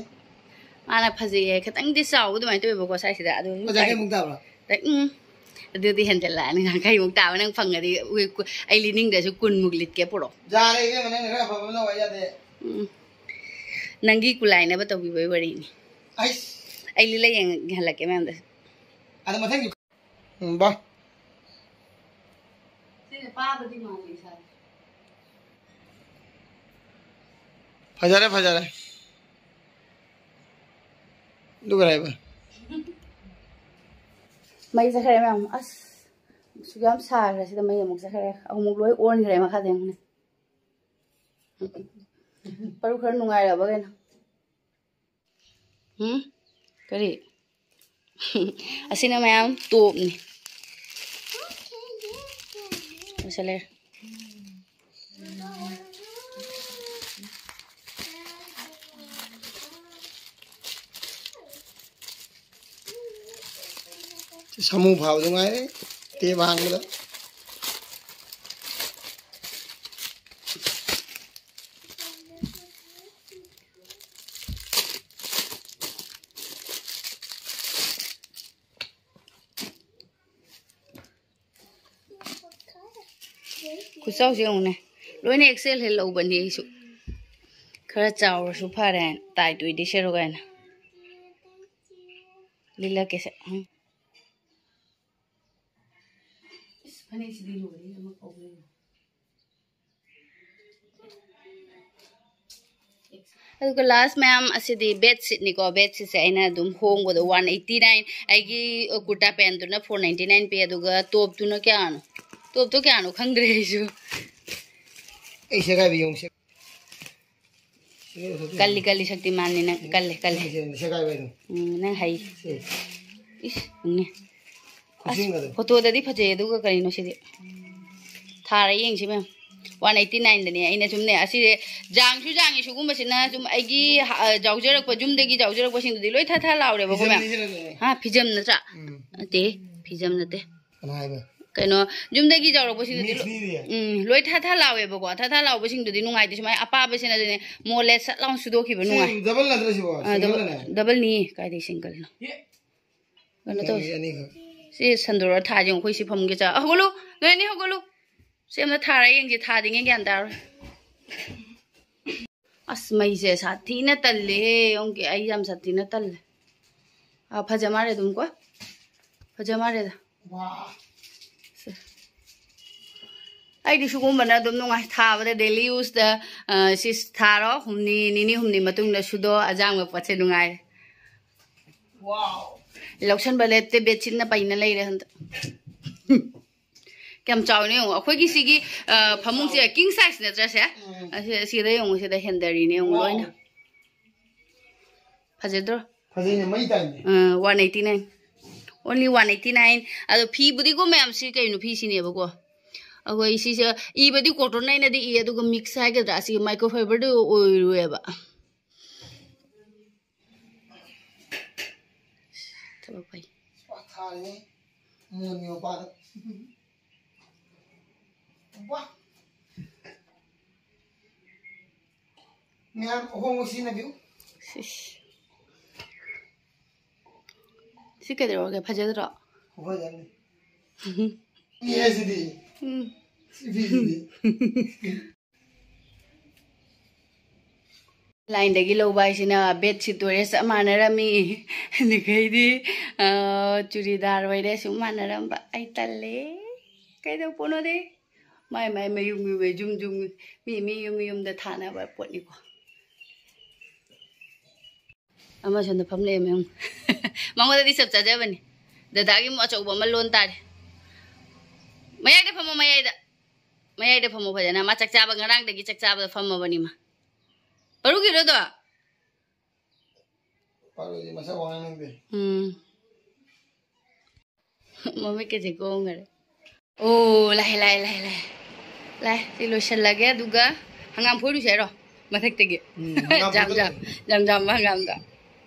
ꯃꯥꯅ ꯐꯖꯩꯌꯦ, ꯈꯤꯇꯪꯗꯤ ꯆꯥꯎꯕ ꯑꯗꯨꯃꯥꯏꯅ ꯇꯧꯋꯦꯕꯀꯣ ꯁꯥꯏꯖꯁꯤꯗ꯫ ꯑꯗꯨ ꯑꯣꯖꯥ, ꯀꯌꯥꯃꯨꯛ ꯇꯥꯕ꯭ꯔꯣ? ꯎꯝ, ꯑꯗꯨꯗꯤ ꯍꯦꯟꯖꯜꯂꯛꯑꯅꯤ, ꯌꯥꯡꯈꯩꯃꯨꯛ ꯇꯥꯕ ꯅꯪ ꯐꯪꯉꯗꯤ꯫ ꯎꯏ, ꯀꯨ-, ꯑꯩ ꯂꯤꯅꯤꯡꯗ꯭ꯔꯁꯨ ꯀꯨꯟꯃꯨꯛ ꯂꯤꯠꯀꯦ ꯄꯨꯔꯛꯑꯣ꯫ ꯌꯥꯔꯦ ꯏꯕꯦꯝꯃ, ꯅꯪꯅ ꯈꯔ ꯑꯐꯕ ꯑꯃ ꯂꯧ ꯌꯥꯗꯦ꯫ ꯎꯝ, ꯅꯪꯒꯤ ꯀꯨꯂꯥꯏꯅꯕ ꯇꯧꯕꯤꯕꯒꯤ ꯋꯥꯔꯤꯅꯤ꯫ ꯑꯩꯁ꯫ ꯑꯩ ꯂꯤꯠꯂ ꯌꯦꯡꯍꯜꯂꯛꯀꯦ ꯃꯌꯥꯝꯗ꯫ ꯑꯗꯣ ꯃꯊꯪꯒꯤ ꯎꯝ, ꯕꯥ꯫ ꯁꯤꯅ ꯄꯥꯕꯗꯤ ꯃꯥꯜꯂꯤ ꯏꯁꯥꯁꯦ꯫ ꯐꯖꯔꯦ, ꯐꯖꯔꯦ꯫ ꯑꯗꯨꯒ ꯂꯩꯕ꯫ ꯃꯩ ꯆꯠꯈ꯭ꯔꯦ ꯃꯌꯥꯝ꯫ ꯑꯁ, ꯑꯁꯨꯛ ꯌꯥꯝ ꯁꯥꯈ꯭ꯔꯦ ꯁꯤꯗ, ꯃꯩ ꯑꯃꯨꯛ ꯆꯠꯈ꯭ꯔꯦ꯫ ꯑꯃꯨꯛ ꯂꯣꯏ ꯑꯣꯟꯈ꯭ꯔꯦ ꯃꯈꯥꯗ ꯌꯦꯡꯉꯨꯅꯦ꯫ ꯄꯔꯨ ꯈꯔ ꯅꯨꯡꯉꯥꯏꯔꯕ ꯀꯩꯅꯣ? ꯎꯝ? ꯀꯔꯤ? ꯑꯁꯤꯅ ꯃꯌꯥꯝ ꯇꯣꯞꯅꯤ꯫ ꯂꯣꯏꯁꯜꯂꯦ꯫ ꯁꯥꯃꯨ ꯐꯥꯕꯗꯨ ꯉꯥꯏꯔꯦ, ꯇꯦꯞ ꯍꯥꯡꯕꯗ꯫ ꯈꯨꯆꯥꯎꯁꯦ ꯌꯦꯡꯉꯨꯅꯦ꯫ ꯂꯣꯏꯅ ꯑꯦꯛꯁꯦꯜ ꯍꯦꯛ ꯂꯧꯕꯅꯤ ꯑꯩꯁꯨ꯫ ꯈꯔ ꯆꯥꯎꯔꯁꯨ ꯐꯔꯦ, ꯇꯥꯏꯠ ꯑꯣꯏꯗꯣꯏ ꯁꯔꯨꯛ ꯍꯥꯏꯅ꯫ ꯂꯤꯠꯂꯛꯀꯦꯁꯦ꯫ ꯎꯝ꯫ ꯏꯁ, ꯐꯅꯦꯛꯁꯤꯗꯤ ꯂꯣꯏꯔꯦ, ꯑꯃ ꯀꯧꯔꯦ꯫ ꯑꯗꯨꯒ ꯂꯥꯁ ꯃꯌꯥꯝ ꯑꯁꯤꯗꯤ ꯕꯦꯠꯁꯤꯠꯅꯤꯀꯣ꯫ ꯕꯦꯠꯁꯤꯠꯁꯦ ꯑꯩꯅ ꯑꯗꯨꯝ ꯍꯣꯡꯕꯗꯣ ꯋꯥꯟ ꯑꯩꯠꯇꯤ ꯅꯥꯏꯟ, ꯑꯩꯒꯤ ꯀꯨꯔꯇꯥ ꯄꯦꯟꯗꯨꯅ ꯐꯣꯔ ꯅꯥꯏꯟꯇꯤ ꯅꯥꯏꯟ ꯄꯤ꯫ ꯑꯗꯨꯒ ꯇꯣꯞꯇꯨꯅ ꯀꯌꯥꯅꯣ? ꯇꯣꯞꯇꯣ ꯀꯌꯥꯅꯣ ꯈꯪꯗ꯭ꯔꯦ ꯑꯩꯁꯨ꯫ ꯑꯩ ꯁꯦꯒꯥꯏꯕ ꯌꯦꯡꯉꯨꯁꯦ꯫ ꯀꯜꯂꯤ, ꯀꯜꯂꯤ, ꯁꯛꯇꯤꯃꯥꯟꯅꯤ ꯅꯪ꯫ ꯀꯜꯂꯦ, ꯀꯜꯂꯦ꯫ ꯁꯦꯒꯥꯏꯕ ꯍꯥꯏꯗꯣ꯫ ꯎꯝ, ꯅꯪ ꯍꯩ꯫ ꯁꯦ꯫ ꯏꯁ, ꯎꯝꯅꯦ꯫ ꯑꯁ, ꯈꯨꯠꯁꯤꯡꯒꯗꯣ꯫ ꯐꯣꯇꯣꯗꯗꯤ ꯐꯖꯩ, ꯑꯗꯨꯒ ꯀꯔꯤꯅꯣ ꯁꯤꯗꯤ? ꯊꯥꯔ ꯌꯦꯡꯁꯤ ꯃꯦꯝ꯫ One eighty ꯅꯥꯏꯟꯗꯅꯦ꯫ ꯑꯩꯅ ꯁꯨꯝꯅꯦ, ꯑꯁꯤꯁꯦ ꯖꯥꯡꯁꯨ ꯖꯥꯡꯉꯤ꯫ ꯁꯤꯒꯨꯝꯕꯁꯤꯅ ꯁꯨꯝ ꯑꯩꯒꯤ, ꯑ, ꯌꯥꯎꯖꯔꯛꯄ, ꯌꯨꯝꯗꯒꯤ ꯌꯥꯎꯖꯔꯛꯄꯁꯤꯡꯗꯨꯗꯤ ꯂꯣꯏ ꯊꯥ ꯊꯥ ꯂꯥꯎꯔꯦꯕꯀꯣ ꯃꯦꯝ꯫ ꯐꯤꯖꯝꯅꯤꯁꯤꯅꯅꯦ꯫ ꯍꯥ, ꯐꯤꯖꯝ ꯅꯠꯇ꯭ꯔꯥ? ꯎꯝ꯫ ꯅꯠꯇꯦ, ꯐꯤꯖꯝ ꯅꯠꯇꯦ꯫ ꯀꯅꯥ ꯍꯥꯏꯕ? ꯀꯩꯅꯣ, ꯌꯨꯝꯗꯒꯤ ꯌꯥꯎꯔꯛꯄꯁꯤꯡꯗꯨꯗꯤ ꯂꯣ-, ꯃꯤꯛꯁꯅꯤꯗꯤ꯫ ꯎꯝ, ꯂꯣꯏ ꯊꯥ ꯊꯥ ꯂꯥꯎꯋꯦꯕꯀꯣ꯫ ꯊꯥ ꯊꯥ ꯂꯥꯎꯕꯁꯤꯡꯗꯨꯗꯤ ꯅꯨꯡꯉꯥꯏꯇꯦ꯫ ꯁꯨꯃꯥꯏꯅ ꯑꯄꯥꯕꯁꯤꯅꯗꯤꯅꯦ, ꯃꯣꯜꯂꯦ ꯁꯠ ꯂꯥꯎꯅ ꯁꯨꯗꯣꯛꯈꯤꯕ ꯁꯤ ꯅꯨꯡꯉꯥꯏ꯫ ꯗꯕꯜ ꯅꯠꯇ꯭ꯔꯣ ꯁꯤꯕꯣ? ꯑ, ꯗꯕꯜ, ꯁꯤꯡꯒꯜꯅꯦ? ꯗꯕꯜꯅꯤ꯫ ꯀꯥꯏꯗꯩ ꯁꯤꯡꯒꯜꯅꯣ? ꯌꯦ꯫ ꯀꯩꯅꯣ ꯇꯧꯁꯤ꯫ ꯅꯪꯒꯤ ꯑꯅꯤꯈꯛ꯫ ꯁꯤ ꯁꯟꯗꯣꯔ ꯊꯥꯁꯦ ꯌꯦꯡꯉꯨ, ꯑꯩꯈꯣꯏ ꯁꯤ ꯐꯃꯨꯡꯒꯤ ꯆꯥ-, ꯑ, ꯍꯧꯒꯠꯂꯨ, ꯅꯣꯏ ꯑꯅꯤ ꯍꯧꯒꯠꯂꯨ꯫ ꯁꯤ ꯑꯝꯇ ꯊꯥꯔ ꯌꯦꯡꯁꯤ, ꯊꯥꯗꯤꯉꯩ ꯒ꯭ꯌꯥꯟ ꯇꯥꯔꯣꯏ꯫ ꯑꯁ, ꯃꯩꯁꯦ ꯁꯥꯊꯤꯅ ꯇꯜꯂꯦꯍꯦ, ꯌꯦꯡꯉꯨꯀꯦ, ꯑꯩ ꯌꯥꯝ ꯁꯥꯊꯤꯅ ꯇꯜꯂꯦ꯫ ꯑ, ꯐꯖ ꯃꯥꯜꯂꯦ ꯑꯗꯨꯝ ꯀꯣ, ꯐꯖ ꯃꯥꯜꯂꯦꯗ꯫ ꯋꯥ꯫ ꯁꯦ꯫ ꯑꯩꯗꯤ ꯁꯤꯒꯨꯝꯕꯅ ꯑꯗꯨꯝ ꯅꯨꯡꯉꯥꯏ, ꯊꯥꯕꯗ ꯗꯦꯂꯤ ꯌꯨꯁꯇ, ꯑ, ꯁꯤ ꯊꯥꯔꯣ, ꯍꯨꯝꯅꯤ, ꯅꯤꯅꯤ ꯍꯨꯝꯅꯤ ꯃꯇꯨꯡꯗ ꯁꯨꯗꯣ, ꯑꯖꯥꯡꯕ ꯄꯣꯠꯁꯦ ꯅꯨꯡꯉꯥꯏꯔꯦ꯫ ꯋꯥꯎ꯫ ꯂꯧꯁꯟꯕ ꯂꯦꯞꯇꯦ, ꯕꯦꯠꯁꯤꯠꯅ ꯄꯩꯅ ꯂꯩꯔꯦ ꯍꯟꯗꯛ꯫ ꯀꯌꯥꯝ ꯆꯥꯎꯏꯅꯣ ꯌꯦꯡꯉꯣ꯫ ꯑꯩꯈꯣꯏꯒꯤ ꯁꯤꯒꯤ, ꯑ, ꯐꯃꯨꯡꯁꯦ ꯆꯥꯎꯋꯦ꯫ King size ꯅꯠꯇ꯭ꯔꯥ ꯁꯦ? ꯎꯝ꯫ ꯑꯁꯤ, ꯑꯁꯤꯗ ꯌꯦꯡꯉꯣ, ꯁꯤꯗ ꯍꯦꯟꯗꯔꯤꯅꯦ ꯌꯦꯡꯉꯣ ꯋꯥꯎ꯫ ꯂꯣꯏꯅ꯫ ꯐꯖꯗ꯭ꯔꯣ? ꯐꯖꯩꯅꯦ, ꯃꯩ ꯇꯥꯏꯅꯦ꯫ ꯑ, one eighty nine. Only one eighty nine. ꯑꯗꯣ ꯐꯤꯕꯨꯗꯤꯀꯣ ꯃꯌꯥꯝꯁꯤ ꯀꯩꯅꯣ ꯐꯤꯁꯤꯅꯦꯕꯀꯣ꯫ ꯑꯩꯈꯣꯏ ꯁꯤꯁꯦ ꯏꯕꯗꯤ cotton ꯅꯥꯏꯅꯗꯤ ꯏ, ꯑꯗꯨꯒ mix ꯍꯥꯏꯒꯗ꯭ꯔꯥ, ꯑꯁꯤꯒꯤ microfiber ꯗꯨ ꯑꯣꯏꯔꯣꯏꯕ꯫ ꯊꯕꯛ ꯐꯩ꯫ ꯄꯥꯊꯥꯔꯦ꯫ ꯃꯣꯟꯒꯤ ꯃꯄꯥꯗ꯫ ꯋꯥ! ꯃꯌꯥꯝ ꯑꯍꯣꯡꯕ ꯁꯤꯖꯤꯟꯅꯕꯤꯌꯨ꯫ ꯁꯤꯁ꯫ ꯁꯤ ꯀꯩꯗꯧꯔꯒꯦ? ꯐꯖꯗ꯭ꯔꯣ? ꯈꯨꯐꯖ ꯑꯃꯅꯤ꯫ ꯃꯤ ꯍꯥꯏꯁꯤꯗꯤ꯫ ꯎꯝ꯫ ꯁꯤ ꯐꯤꯁꯤꯗꯤ꯫ Line ꯗꯒꯤ ꯂꯧꯕ ꯍꯥꯏꯁꯤꯅ bedsheet ꯑꯣꯏꯔꯦ ꯆꯞ ꯃꯥꯟꯅꯔꯝꯃꯤ꯫ ꯑꯗꯨꯗꯒꯤꯗꯤ, ꯑ, ꯆꯨꯔꯤꯗꯥꯔ ꯑꯣꯏꯔꯦ ꯁꯨꯝ ꯃꯥꯟꯅꯔꯝꯕ꯫ ꯑꯩ ꯇꯜꯂꯦ꯫ ꯀꯩꯗꯧ ꯄꯣꯠꯅꯣꯗꯤ? ꯃꯥꯏ ꯃꯥꯏ ꯃꯌꯨꯝ ꯃꯌꯨꯝ, ꯌꯨꯝ ꯌꯨꯝ, ꯃꯤ ꯃꯤ ꯌꯨꯝ ꯌꯨꯝꯗ ꯊꯥꯅꯕ ꯄꯣꯠꯅꯤꯀꯣ꯫ ꯑꯃꯁꯣꯝꯗ ꯐꯝ ꯂꯩꯔꯝꯃꯦ ꯑꯃꯨꯛ꯫ ꯃꯉꯣꯟꯗꯗꯤ ꯆꯞ ꯆꯥꯖꯕꯅꯤ꯫ ꯗꯗꯥꯒꯤ ꯑꯃꯨꯛ ꯑꯆꯧꯕ ꯑꯃ ꯂꯣꯟ ꯇꯥꯔꯦ꯫ ꯃꯌꯥꯏꯗ ꯐꯝꯃꯣ, ꯃꯌꯥꯏꯗ꯫ ꯃꯌꯥꯏꯗ ꯐꯝꯃꯣ ꯐꯖꯅ꯫ ꯃꯥ ꯆꯥꯛ ꯆꯥꯕ, ꯉꯔꯥꯡꯗꯒꯤ ꯆꯥꯛ ꯆꯥꯕꯗ ꯐꯝꯃꯕꯅꯤ ꯃꯥ꯫ ꯄꯥꯔꯨꯒꯤꯔꯣ ꯑꯗꯣ? ꯄꯥꯔꯨꯗꯤ ꯃꯁꯛ ꯋꯥ ꯉꯥꯡꯅꯤꯡꯗꯦ꯫ ꯎꯝ꯫ ꯃꯃꯤꯠꯀꯁꯦ ꯀꯣꯡꯈꯔꯦ꯫ ꯑꯣ, ꯂꯥꯛꯑꯦ, ꯂꯥꯛꯑꯦ, ꯂꯥꯛꯑꯦ, ꯂꯥꯛꯑꯦ꯫ ꯂꯥꯛꯑꯦ꯫ ꯁꯤ ꯂꯣꯏꯁꯤꯜꯂꯒꯦ, ꯑꯗꯨꯒ ꯍꯪꯒꯥꯝ ꯐꯣꯏꯔꯨꯁꯦ ꯍꯥꯏꯔꯣ? ꯃꯊꯛꯇꯒꯤ꯫ ꯎꯝ, ꯍꯪꯒꯥꯝ ꯖꯥꯝ, ꯐꯣꯏꯗꯣꯛ- ꯖꯥꯝ, ꯖꯥꯝ ꯖꯥꯝꯕ ꯍꯪꯒꯥꯝꯗꯣ꯫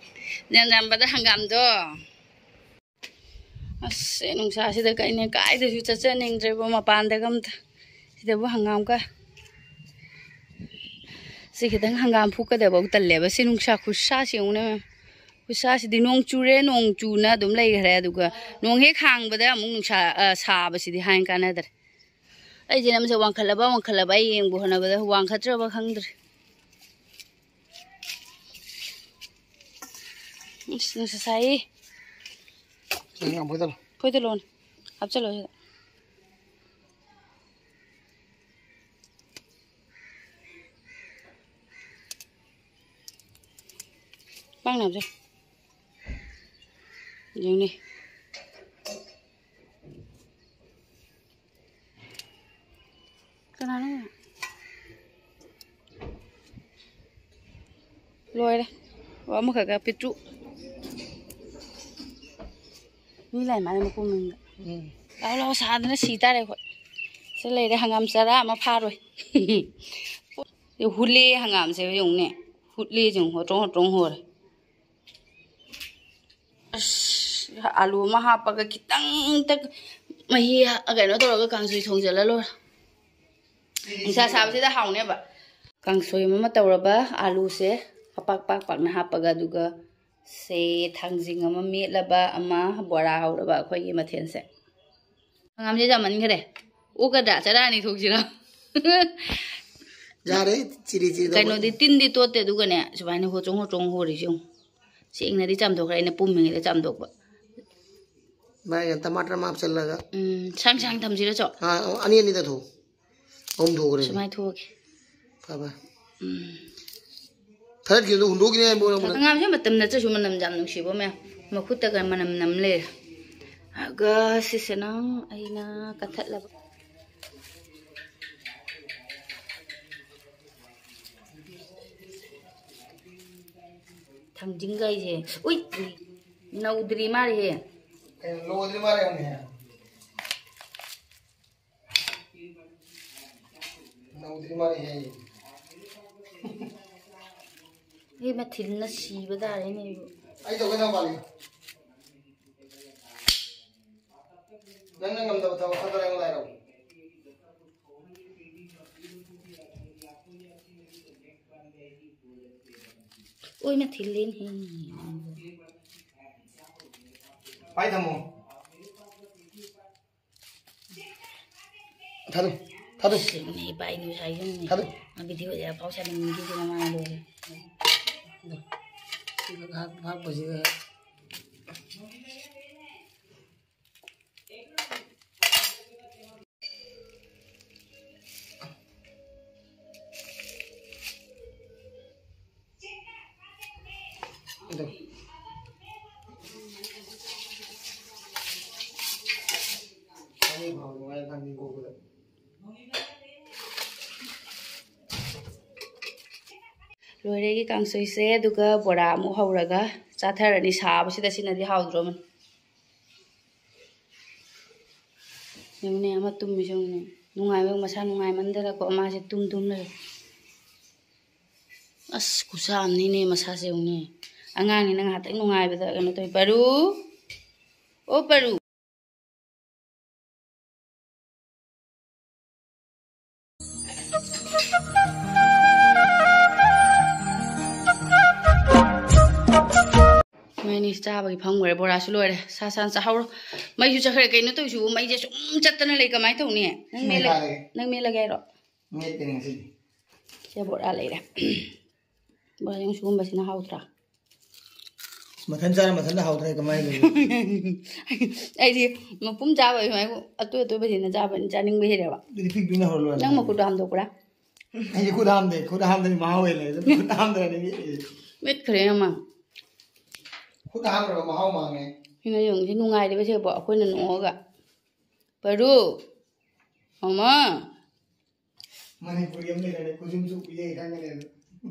ꯖꯥꯝ ꯖꯥꯝꯕꯗ ꯍꯪꯒꯥꯝꯗꯣ꯫ ꯑꯁ, ꯑꯩ ꯅꯨꯡꯁꯥꯁꯤꯗ ꯀꯩꯅꯦ ꯀꯥꯏꯗꯁꯨ ꯆꯠꯆꯅꯤꯡꯗ꯭ꯔꯦꯕꯣ, ꯃꯄꯥꯟꯗꯒ ꯑꯝꯇ꯫ ꯁꯤꯗꯕꯨ ꯍꯪꯒꯥꯝꯒ꯫ ꯁꯤ ꯈꯤꯇꯪ ꯍꯪꯒꯥꯝ ꯐꯨꯛꯀꯗꯕ ꯇꯜꯂꯦꯕ꯫ ꯁꯤ ꯅꯨꯡꯁꯥ ꯈꯨꯠꯁꯥꯁꯤ ꯌꯦꯡꯉꯨꯅꯦ ꯃꯌꯥꯝ꯫ ꯈꯨꯠꯁꯥꯁꯤꯗꯤ ꯅꯣꯡ ꯆꯨꯔꯦ, ꯅꯣꯡ ꯆꯨꯅ ꯑꯗꯨꯝ ꯂꯩꯈ꯭ꯔꯦ꯫ ꯑꯗꯨꯒ ꯅꯣꯡ ꯍꯦꯛ ꯍꯥꯡꯕꯗ ꯑꯃꯨꯛ ꯅꯨꯡꯁꯥ, ꯑ, ꯁꯥꯕꯁꯤꯗꯤ ꯍꯥꯏꯅ ꯀꯥꯟꯅꯗ꯭ꯔꯦ꯫ ꯑꯩꯁꯦ ꯅꯝꯁꯦ ꯋꯥꯡꯈꯠꯂꯕ, ꯋꯥꯡꯈꯠꯂꯕ ꯑꯩ ꯌꯦꯡꯕ ꯍꯣꯠꯅꯕꯗ ꯋꯥꯡꯈꯠꯇ꯭ꯔꯕ ꯈꯪꯗ꯭ꯔꯦ꯫ ꯑꯁ, ꯅꯨꯡꯁꯥ ꯁꯥꯏꯌꯦ꯫ ꯆꯦꯡ ꯌꯥꯝ ꯐꯣꯏꯗꯠꯂꯣ꯫ ꯐꯣꯏꯗꯠꯂꯣꯅꯦ꯫ ꯍꯥꯞꯆꯜꯂꯣ ꯁꯤꯗ꯫ ꯄꯥꯡꯅꯕꯁꯦ꯫ ꯌꯦꯡꯅꯦ꯫ ꯀꯅꯥꯅꯣ? ꯂꯣꯏꯔꯦ꯫ ꯑꯣ, ꯑꯃꯈꯛꯀ ꯄꯤꯛꯇ꯭ꯔꯨ꯫ ꯃꯤ ꯂꯥꯏ ꯃꯥꯜꯂꯦ ꯃꯈꯣꯡ ꯃꯅꯤꯡꯗ꯫ ꯎꯝ꯫ ꯂꯥꯛꯑꯣ, ꯂꯥꯛꯑꯣ, ꯁꯥꯗꯅ ꯁꯤ ꯇꯥꯔꯦ ꯑꯩꯈꯣꯏ꯫ ꯁꯤ ꯂꯩꯔꯦ, ꯍꯪꯒꯥꯝ ꯆꯔꯥ ꯑꯃ ꯐꯥꯔꯣꯏ꯫ ꯍꯨꯠꯂꯦ ꯍꯪꯒꯥꯝꯁꯦ ꯌꯦꯡꯉꯨꯅꯦ꯫ ꯍꯨꯠꯂꯦ ꯌꯦꯡꯉꯨ, ꯍꯣꯇ꯭ꯔꯣꯡ ꯍꯣꯇ꯭ꯔꯣꯡ ꯍꯣꯔꯦ꯫ ꯑꯁ, ꯑꯂꯨ ꯑꯃ ꯍꯥꯞꯄꯒ ꯈꯤꯇꯪꯇ ꯃꯍꯤ ꯍꯥ-, ꯀꯩꯅꯣ ꯇꯧꯔꯒ ꯀꯥꯡꯁꯣꯏ ꯊꯣꯡꯖꯜꯂ ꯂꯣꯏꯔꯦ꯫ ꯅꯨꯡꯁꯥ ꯁꯥꯕꯁꯤꯗ ꯍꯥꯎꯅꯦꯕ꯫ ꯀꯥꯡꯁꯣꯏ ꯑꯃ ꯇꯧꯔꯕ, ꯑꯂꯨꯁꯦ ꯑꯄꯥꯛ ꯄꯥꯛ ꯄꯥꯛꯅ ꯍꯥꯞꯄꯒ, ꯑꯗꯨꯒ ꯁꯦ ꯊꯥꯡꯖꯤꯡ ꯑꯃ ꯃꯦꯠꯂꯕ, ꯑꯃ ꯕꯣꯔꯥ ꯍꯧꯔꯕ ꯑꯩꯈꯣꯏꯒꯤ ꯃꯊꯦꯜꯁꯦ꯫ ꯍꯪꯒꯥꯝꯁꯦ ꯌꯥꯝꯃꯟꯈꯔꯦ꯫ ꯑꯣꯛꯀꯗ꯭ꯔꯥ? ꯆꯔꯥ ꯑꯅꯤ ꯊꯣꯛꯁꯤꯔꯣ? ꯌꯥꯔꯦ, ꯆꯤꯔꯤ ꯆꯤꯔꯤ ꯇꯧꯕ꯫ ꯀꯩꯅꯣꯗꯤ, ꯇꯤꯟꯗꯤ ꯇꯣꯠꯇꯦ, ꯑꯗꯨꯒꯅꯦ, ꯁꯨꯃꯥꯏꯅ ꯍꯣꯆꯣꯡ ꯍꯣꯆꯣꯡ ꯍꯣꯔꯤꯁꯦ ꯌꯦꯡꯉꯨ꯫ ꯁꯦꯡꯅꯗꯤ ꯆꯥꯝꯊꯣꯛꯈ꯭ꯔꯦ, ꯑꯩꯅ ꯄꯨꯝꯃꯤꯉꯩꯗ ꯆꯥꯝꯊꯣꯛꯄ꯫ ꯃꯥꯏ ꯇꯃꯥꯇꯔ ꯑꯃ ꯍꯥꯞꯆꯜꯂꯒ꯫ ꯎꯝ, ꯁꯥꯡ ꯁꯥꯡ ꯊꯝꯁꯤꯔ, ꯆꯣ? ꯑꯥ, ꯑꯅꯤ ꯑꯅꯤ ꯇꯥꯊꯣꯛꯎ꯫ ꯑꯍꯨꯝ ꯊꯣꯛꯈ꯭ꯔꯦ꯫ ꯁꯨꯃꯥꯏꯅ ꯊꯣꯛꯑꯒꯦ꯫ ꯐꯕ꯫ ꯎꯝ꯫ ꯊꯥꯗꯠꯈꯤꯕꯗꯣ ꯍꯨꯟꯗꯣꯛꯈꯤꯅꯤ ꯍꯥꯏꯕ ꯃꯣꯏꯅ꯫ ꯍꯪꯒꯥꯝꯁꯦ ꯃꯇꯝ ꯅꯠꯇ꯭ꯔꯁꯨ ꯃꯅꯝ ꯌꯥꯝ ꯅꯨꯡꯁꯤꯕ ꯃꯌꯥꯝ꯫ ꯃꯈꯨꯠꯇꯒ ꯃꯅꯝ ꯅꯝ ꯂꯩꯔꯦ꯫ ꯑꯗꯨꯒ ꯁꯤꯁꯤꯅ ꯑꯩꯅ ꯀꯟꯊꯠꯂꯕ꯫ ꯊꯥꯡꯖꯤꯡꯒꯩꯁꯦ꯫ ꯎꯏ! ꯅꯧꯗ꯭ꯔꯤ ꯃꯥꯜꯂꯦꯍꯦ꯫ ꯀꯩꯅꯣ, ꯂꯣꯏꯗ꯭ꯔꯤ ꯃꯥꯜꯂꯦ ꯍꯥꯏꯕꯅꯦ꯫ ꯅꯧꯗ꯭ꯔꯤ ꯃꯥꯜꯂꯦꯍꯦ꯫ ꯑꯩ ꯃꯊꯤꯜꯅ ꯁꯤꯕ ꯇꯥꯔꯦꯅꯦ ꯑꯩꯕꯨ꯫ ꯑꯩ ꯇꯧꯒꯦ ꯅꯪ ꯄꯥꯜꯂꯤ꯫ ꯅꯪꯅ ꯉꯝꯗꯕ ꯊꯕꯛ ꯈꯛꯇ ꯑꯩꯉꯣꯟꯗ ꯍꯥꯏꯔꯛꯎ꯫ ꯑꯣꯏꯅ ꯊꯤꯜꯂꯦꯅꯦꯍꯦ꯫ ꯄꯥꯏ ꯊꯝꯃꯣ꯫ ꯊꯥꯗꯣꯛ, ꯊꯥꯗꯣꯛ꯫ ꯁꯤꯅꯤ ꯄꯥꯏ ꯅꯨꯡꯁꯥ ꯌꯨꯝꯅꯤ꯫ ꯊꯥꯗꯣꯛ꯫ ꯚꯤꯗꯤꯑꯣꯁꯦ ꯑꯐꯥꯎ ꯁꯥꯅꯤꯡꯕꯒꯤꯁꯦ ꯃꯃꯥꯡ ꯂꯣꯏꯔꯦ꯫ ꯉꯥꯏꯍꯥꯛ ꯐꯥꯛꯄꯁꯤꯒ꯫ ꯑꯗꯣ꯫ ꯂꯣꯏꯔꯦ ꯑꯩꯒꯤ ꯀꯥꯡꯁꯣꯏꯁꯦ, ꯑꯗꯨꯒ ꯕꯣꯔꯥ ꯑꯃꯨꯛ ꯍꯧꯔꯒ ꯆꯥꯊꯔꯅꯤ꯫ ꯁꯥꯕꯁꯤꯗ ꯁꯤꯅꯗꯤ ꯍꯥꯎꯗ꯭ꯔꯣꯃꯅꯤ꯫ ꯌꯦꯡꯉꯨꯅꯦ, ꯑꯃ ꯇꯨꯝꯃꯤꯁꯦ ꯌꯦꯡꯉꯨꯅꯦ꯫ ꯅꯨꯡꯉꯥꯏꯕ, ꯃꯁꯥ ꯅꯨꯡꯉꯥꯏꯃꯟꯗꯅꯀꯣ, ꯃꯥꯁꯦ ꯇꯨꯝ ꯇꯨꯝ ꯂꯩꯔꯦ꯫ ꯑꯁ, ꯈꯨꯁꯥ ꯑꯃꯅꯤꯅꯦ ꯃꯁꯥꯁꯦ ꯌꯦꯡꯉꯨꯅꯦ꯫ ꯑꯉꯥꯡꯅꯤꯅ ꯉꯥꯏꯍꯥꯛꯇꯪ ꯅꯨꯡꯉꯥꯏꯕꯗ ꯀꯩꯅꯣ ꯇꯧꯋꯤ꯫ ꯄꯔꯨ! ꯑꯣ ꯄꯔꯨ! ꯃꯣꯏ ꯑꯅꯤ ꯆꯥꯕꯒꯤ ꯐꯝꯈ꯭ꯔꯦ꯫ ꯕꯣꯔꯥꯁꯨ ꯂꯣꯏꯔꯦ꯫ ꯁꯥ ꯁꯥꯅ ꯆꯥꯍꯧꯔꯣ꯫ ꯃꯩꯁꯨ ꯆꯠꯈ꯭ꯔꯦ꯫ ꯀꯩꯅꯣ ꯇꯧꯔꯤꯁꯤꯕꯨ? ꯃꯩꯁꯦ ꯁꯨꯝ ꯆꯠꯇꯅ ꯂꯩ꯫ ꯀꯃꯥꯏꯅ ꯇꯧꯅꯤ? ꯅꯪ ꯃꯦꯠꯂ-, ꯅꯪ ꯃꯦꯠꯂꯒꯦ ꯍꯥꯏꯔꯣ? ꯃꯦꯠꯇꯦꯅꯦ ꯉꯁꯤꯗꯤ꯫ ꯁꯦ ꯕꯣꯔꯥ ꯂꯩꯔꯦ꯫ ꯕꯣꯔꯥ ꯌꯦꯡꯉꯨ, ꯁꯤꯒꯨꯝꯕꯁꯤꯅ ꯍꯥꯎꯇ꯭ꯔꯥ? ꯃꯊꯟ ꯆꯥꯔ ꯃꯊꯟꯗ ꯍꯥꯎꯇ꯭ꯔꯦ ꯀꯃꯥꯏꯅ ꯇꯧꯅꯤ? ꯑꯩꯗꯤ ꯃꯄꯨꯝ ꯆꯥꯕ ꯁꯨꯃꯥꯏꯅ ꯑꯇꯣꯏ ꯑꯇꯣꯏꯕꯁꯤꯅ ꯆꯥꯕ, ꯆꯥꯅꯤꯡꯕ ꯍꯦꯜꯂꯦꯕ꯫ ꯑꯗꯨꯗꯤ ꯄꯤꯛ ꯄꯤꯛꯅ ꯍꯧꯔ ꯂꯣꯏꯔꯦ꯫ ꯅꯪ ꯃꯈꯨꯠꯇꯣ ꯍꯥꯝꯗꯣꯛꯄ꯭ꯔꯥ? ꯑꯩꯗꯤ ꯈꯨꯠ ꯍꯥꯝꯗꯦ, ꯈꯨꯠ ꯍꯥꯝꯗ꯭ꯔꯗꯤ ꯃꯍꯥꯎ ꯍꯦꯜꯂꯦ꯫ ꯑꯗꯨꯝ ꯈꯨꯠ ꯍꯥꯝꯗ꯭ꯔꯗꯤ ꯃꯦꯠꯈ꯭ꯔꯦ ꯑꯃ꯫ ꯈꯨꯠ ꯍꯥꯝꯗ꯭ꯔꯒ ꯃꯍꯥꯎ ꯃꯥꯡꯉꯦ꯫ ꯁꯤꯅ ꯌꯦꯡꯉꯨ, ꯁꯤ ꯅꯨꯡꯉꯥꯏꯔꯤꯕ ꯁꯤꯕꯣ ꯑꯩꯈꯣꯏꯅ ꯅꯣꯛꯑꯒ꯫ ꯄꯔꯨ, ꯃꯃꯥ꯫ ꯃꯅꯤꯄꯨꯔꯤ ꯑꯃ ꯂꯩꯔꯦ, ꯈꯨꯖꯨꯝꯁꯨ ꯎꯏꯌꯦ ꯈꯪꯒꯅꯦꯕ꯫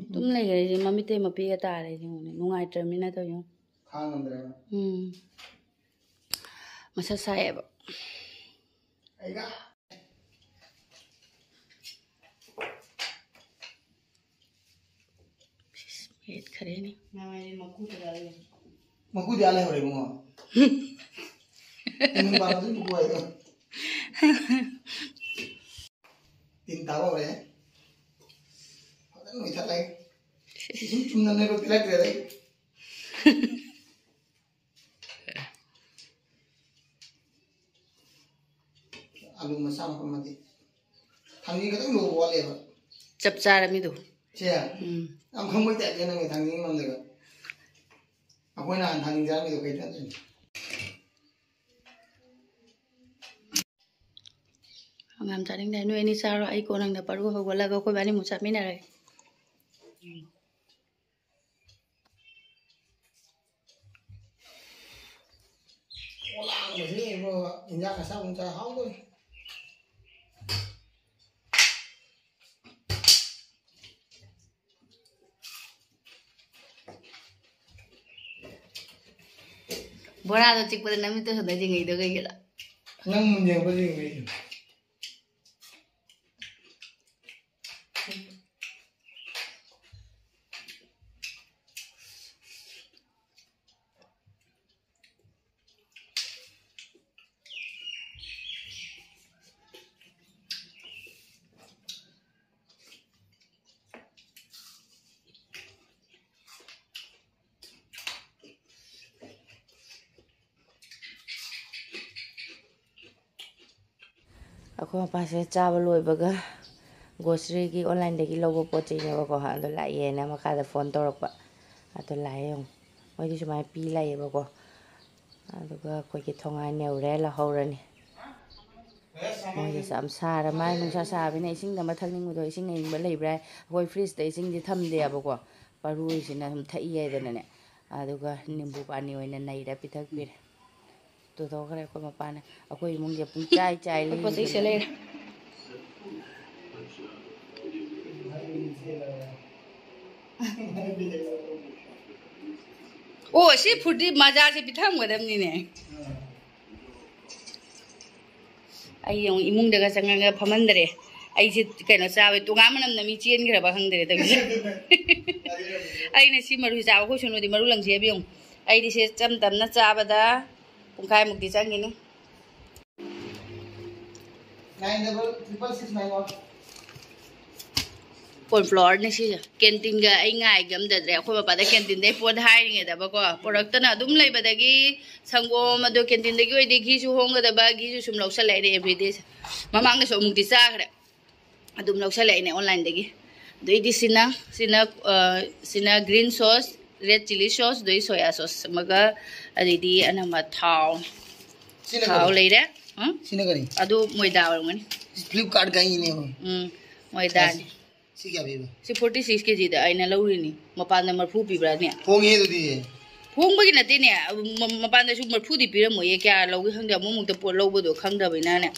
ꯑꯗꯨꯝ ꯂꯩꯈ꯭ꯔꯦ, ꯁꯤ ꯃꯃꯤꯠꯇꯩ ꯃꯄꯤꯒ ꯇꯥꯔꯦ, ꯁꯤ ꯌꯦꯡꯉꯨꯅꯦ, ꯅꯨꯡꯉꯥꯏꯇ꯭ꯔꯕꯅꯤꯅ ꯇꯧꯔꯤ ꯌꯦꯡꯉꯨ꯫ ꯈꯥꯡꯉꯝꯗ꯭ꯔꯦꯕ꯫ ꯎꯝ꯫ ꯃꯁꯥ ꯁꯥꯏꯌꯦꯕ꯫ ꯑꯩꯒ꯫ ꯃꯦꯠꯈꯔꯦꯅꯦ꯫ ꯃꯀꯨꯗꯤ ꯑꯥ ꯂꯩꯍꯧꯔꯦ ꯏꯕꯨꯡꯉꯣ꯫ ꯅꯪ ꯄꯥꯝꯕꯗꯨ ꯃꯀꯨ ꯍꯥꯏꯗꯣ꯫ ꯇꯤꯟ ꯇꯥꯕ ꯍꯧꯔꯦ꯫ ꯐꯖꯅ ꯅꯣꯏꯊꯠꯂꯦ꯫ ꯁꯤ ꯁꯨꯝ ꯆꯨꯝꯅ ꯅꯣꯏꯕ ꯄꯤꯔꯛꯇ꯭ꯔꯦꯗ ꯑꯩ꯫ ꯑꯂꯨ ꯃꯆꯥ ꯃꯀꯛ ꯃꯇꯦꯛ꯫ ꯊꯥꯡꯖꯤꯡ ꯈꯤꯇꯪ ꯂꯣꯕ ꯋꯥꯠꯂꯦꯕ꯫ ꯆꯞ ꯆꯥꯔꯃꯤꯗꯣ꯫ ꯁꯦ? ꯎꯝ꯫ ꯌꯥꯝ ꯈꯪꯕꯩ ꯇꯥꯏꯞꯇ ꯅꯪꯒꯤ ꯊꯥꯡꯖꯤꯡ ꯃꯔꯝꯗꯒ꯫ ꯑꯩꯈꯣꯏ ꯅꯍꯥꯟ ꯊꯥꯡꯖꯤꯡ ꯆꯥꯔꯝꯃꯤꯗꯣ ꯀꯩ ꯆꯥꯗꯣꯏꯅꯣ? ꯌꯥꯝ ꯆꯥꯅꯤꯡꯗꯦ꯫ ꯅꯣꯏ ꯑꯅꯤ ꯆꯥꯔꯣ, ꯑꯩ ꯀꯣꯟꯅ ꯄꯔꯨ ꯍꯧꯒꯠꯂꯒ ꯑꯩꯈꯣꯏ ꯏꯕꯥꯅꯤꯃꯨꯛ ꯆꯥꯃꯤꯟꯅꯔꯒꯦ꯫ ꯑꯣꯂꯥꯡꯕꯁꯤꯅ ꯏꯕꯣ, ꯏꯟꯖꯥꯡ ꯑꯁꯥꯕ ꯑꯃ ꯆꯥ ꯍꯥꯎꯗꯣꯏꯅꯤ꯫ ꯕꯣꯔꯥꯗꯣ ꯆꯤꯛꯄꯗ ꯅꯃꯤꯠꯇꯣ ꯁꯣꯝꯗ ꯆꯤꯡꯉꯩꯗꯣ ꯀꯩꯒꯤꯅꯣ? ꯅꯪ ꯃꯨꯟ ꯌꯦꯡꯕ ꯆꯤꯡꯉꯩꯗꯣ꯫ ꯑꯩꯈꯣꯏ ꯃꯄꯥꯁꯦ ꯆꯥꯕ ꯂꯣꯏꯕꯒ ꯒ꯭ꯔꯣꯁꯔꯤꯒꯤ ꯑꯣꯟꯂꯥꯏꯟꯗꯒꯤ ꯂꯧꯕ ꯄꯣꯠ ꯆꯩꯅꯦꯕꯀꯣ, ꯑꯗꯣ ꯂꯥꯛꯑꯦꯅ ꯃꯈꯥꯗ ꯐꯣꯟ ꯇꯧꯔꯛꯄ꯫ ꯑꯗꯣ ꯂꯥꯛꯑꯦ ꯌꯦꯡꯉꯨ, ꯃꯣꯏꯗꯤ ꯁꯨꯃꯥꯏꯅ ꯄꯤ ꯂꯥꯛꯑꯦꯕꯀꯣ꯫ ꯑꯗꯨꯒ ꯑꯩꯈꯣꯏꯒꯤ ꯊꯣꯡꯉꯥꯏ ꯅꯦꯎꯔꯦ, ꯂꯧꯍꯧꯔꯅꯤ꯫ ꯃꯣꯏꯒꯤꯁꯦ ꯌꯥꯝ ꯁꯥꯔ ꯃꯥꯜꯂꯦ, ꯅꯨꯡꯁꯥ ꯁꯥꯕꯅꯤꯅ ꯏꯁꯤꯡꯗ ꯑꯃ ꯊꯛꯅꯤꯡꯕꯗꯣ, ꯏꯁꯤꯡ ꯑꯏꯪꯕ ꯂꯩꯕ꯭ꯔꯥ? ꯑꯩꯈꯣꯏ ꯐ꯭ꯔꯤꯖꯇ ꯏꯁꯤꯡꯗꯤ ꯊꯝꯗꯦꯕꯀꯣ, ꯄꯥꯔꯨꯁꯤꯅ ꯁꯨꯝ ꯊꯛꯏ ꯍꯥꯏꯗꯅꯅꯦ꯫ ꯑꯗꯨꯒ ꯅꯤꯝꯕꯨ ꯄꯥꯅꯤ ꯑꯣꯏꯅ ꯅꯩꯔ ꯄꯤꯊꯛꯄꯤꯔꯦ꯫ ꯇꯨꯊꯣꯛꯈ꯭ꯔꯦ ꯑꯩꯈꯣꯏ ꯃꯄꯥꯅ꯫ ꯑꯩꯈꯣꯏ ꯏꯃꯨꯡꯁꯦ ꯄꯨꯡ ꯆꯥꯏ ꯆꯥꯏ ꯄꯣꯠ ꯆꯩ ꯁꯦ ꯂꯩꯔꯦ꯫ ꯑꯣ, ꯁꯤ ꯐꯨꯔꯇꯤ ꯃꯖꯥꯁꯦ ꯄꯤꯊꯔꯝꯒꯗꯕꯅꯤꯅꯦ꯫ ꯑꯩ ꯌꯦꯡꯉꯨ, ꯏꯃꯨꯡꯗꯒ ꯆꯪꯉꯒ ꯐꯝꯍꯟꯗ꯭ꯔꯦ꯫ ꯑꯩꯁꯦ ꯀꯩꯅꯣ ꯆꯥꯕ, ꯇꯣꯉꯥꯟ ꯃꯅꯝꯅ ꯃꯤ ꯆꯦꯟꯈ꯭ꯔꯕ ꯈꯪꯗ꯭ꯔꯦ ꯇꯧꯔꯤꯁꯦ꯫ ꯑꯩꯅ ꯁꯤ ꯃꯔꯨ ꯆꯥꯕ, ꯑꯩꯈꯣꯏ ꯁꯣꯅꯨꯗꯤ ꯃꯔꯨ ꯂꯪꯁꯦ ꯍꯥꯏꯕ ꯌꯦꯡꯉꯨ꯫ ꯑꯩꯗꯤ ꯁꯦ ꯆꯝ ꯇꯝꯅ ꯆꯥꯕꯗ ꯄꯨꯡꯈꯥꯏꯃꯨꯛꯇꯤ ꯆꯪꯈꯤꯅꯤ꯫ Nine double triple six nine one꯫ ꯀꯣꯔꯟꯐ꯭ꯂꯣꯋꯔꯅꯤ ꯁꯤꯁꯦ꯫ ꯀꯦꯟꯇꯤꯟꯒ ꯑꯩ ꯉꯥꯏ ꯉꯝꯗꯗ꯭ꯔꯦ꯫ ꯑꯩꯈꯣꯏ ꯃꯄꯥꯗ ꯀꯦꯟꯇꯤꯟꯗꯩ ꯄꯣꯠ ꯍꯥꯏꯔꯤꯉꯩꯗꯕꯀꯣ, ꯄꯨꯔꯛꯇꯅ ꯑꯗꯨꯝ ꯂꯩꯕꯗꯒꯤ ꯁꯪꯒꯣꯝ, ꯑꯗꯣ ꯀꯦꯟꯇꯤꯟꯗꯒꯤ ꯑꯣꯏꯗꯤ ꯘꯤꯁꯨ ꯍꯣꯡꯒꯗꯕ, ꯘꯤꯁꯨ ꯁꯨꯝ ꯂꯧꯁꯜꯂꯛꯑꯦꯅꯦ ꯑꯦꯕ꯭ꯔꯤꯗꯦꯁꯦ꯫ ꯃꯃꯥꯡꯗꯁꯨ ꯑꯃꯨꯛꯇꯤ ꯆꯥꯈ꯭ꯔꯦ꯫ ꯑꯗꯨꯝ ꯂꯧꯁꯜꯂꯛꯏꯅꯦ ꯑꯣꯟꯂꯥꯏꯟꯗꯒꯤ꯫ ꯑꯗꯩꯗꯤ ꯁꯤꯅ, ꯁꯤꯅ, ꯑ, ꯁꯤꯅ green sauce, red chilli sauce, ꯑꯗꯩ soya sauce ꯑꯃꯒ, ꯑꯗꯩꯗꯤ ꯑꯅꯝꯕ ꯊꯥꯎ꯫ ꯁꯤꯅ ꯊꯥꯎ ꯀꯔꯤ? ꯂꯩꯔꯦ꯫ ꯎꯝ? ꯁꯤꯅ ꯀꯔꯤ? ꯑꯗꯨ ꯃꯣꯏꯗꯥ ꯑꯣꯏꯔꯝꯒꯅꯤ꯫ Flipkart ꯀꯥꯏꯅꯦ꯫ ꯎꯝ, ꯃꯣꯏꯗꯥꯅꯤ꯫ ꯁꯤ ꯀꯌꯥ ꯄꯤꯕ? ꯁꯤ forty six ꯀꯦꯖꯤꯗ ꯑꯩꯅ ꯂꯧꯔꯤꯅꯤ꯫ ꯃꯄꯥꯟꯗ ꯃꯔꯐꯨ ꯄꯤꯕ꯭ꯔꯥꯅꯦ? ꯍꯣꯡꯉꯦ ꯑꯗꯨꯗꯤ꯫ ꯍꯣꯡꯕꯒꯤ ꯅꯠꯇꯦꯅꯦ꯫ ꯃ-, ꯃꯄꯥꯟꯗꯁꯨ ꯃꯔꯐꯨꯗꯤ ꯄꯤꯔꯝꯃꯣꯏꯌꯦ꯫ ꯀꯌꯥ ꯂꯧꯒꯦ ꯈꯪꯗꯦ꯫ ꯑꯃꯨꯛ ꯑꯃꯨꯛꯇ ꯄꯣꯠ ꯂꯧꯕꯗꯣ ꯈꯪꯗꯕꯅꯤꯅꯅꯦ꯫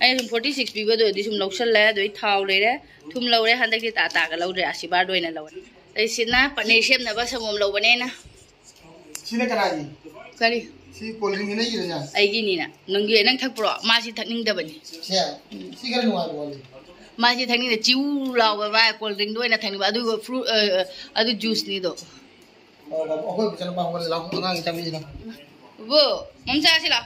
ꯑꯩꯅ ꯁꯨꯝ forty six ꯄꯤꯕꯗꯨꯗꯤ ꯁꯨꯝ ꯂꯧꯁꯜꯂꯦ꯫ ꯑꯗꯩ ꯊꯥꯎ ꯂꯩꯔꯦ, ꯊꯨꯝ ꯂꯧꯔꯦ꯫ ꯍꯟꯗꯛꯇꯤ ꯇꯥꯇꯥꯒ ꯂꯧꯗ꯭ꯔꯦ, ꯑꯁꯤꯕꯥꯔꯗ ꯑꯣꯏꯅ ꯂꯧꯔꯦ꯫ ꯑꯗꯩ ꯁꯤꯅ ꯄꯅꯤꯔ ꯁꯦꯝꯅꯕ ꯁꯪꯒꯣꯝ ꯂꯧꯕꯅꯦ ꯑꯩꯅ꯫ ꯁꯤꯅ ꯀꯅꯥꯒꯤ? ꯀꯔꯤ? ꯁꯤ cold drink ꯅ ꯏꯔꯁꯦ? ꯑꯩꯒꯤꯅꯤꯅ꯫ ꯅꯪꯒꯤ, ꯅꯪ ꯊꯛꯄ꯭ꯔꯣ? ꯃꯥꯁꯤ ꯊꯛꯅꯤꯡꯗꯕꯅꯤ꯫ ꯁꯦ? ꯁꯤ ꯈꯔ ꯅꯨꯡꯉꯥꯏꯕ ꯋꯥꯠꯂꯤ꯫ ꯃꯥꯁꯤ ꯊꯛꯅꯤꯡꯗꯦ꯫ ꯆꯤꯎ ꯂꯥꯎꯕ ꯚꯥꯏ, cold drink ꯗꯣ ꯑꯣꯏꯅ ꯊꯛꯅꯤꯡꯕ꯫ ꯑꯗꯨꯒ ꯐ꯭ꯔꯨ-, ꯑ, ꯑ, ꯑꯗꯨ ꯖꯨꯁꯅꯤꯗꯣ꯫ ꯑꯣ, ꯑꯩꯈꯣꯏ ꯃꯆꯥꯅꯨꯄꯥ ꯍꯧꯒꯠꯂꯦ, ꯂꯥꯎ, ꯑꯉꯥꯡꯒꯤ ꯆꯥꯃꯤꯟꯅꯁꯤ ꯂꯥꯎ꯫ ꯕꯣ, ꯃꯝꯆꯥꯁꯤ ꯂꯥꯎ꯫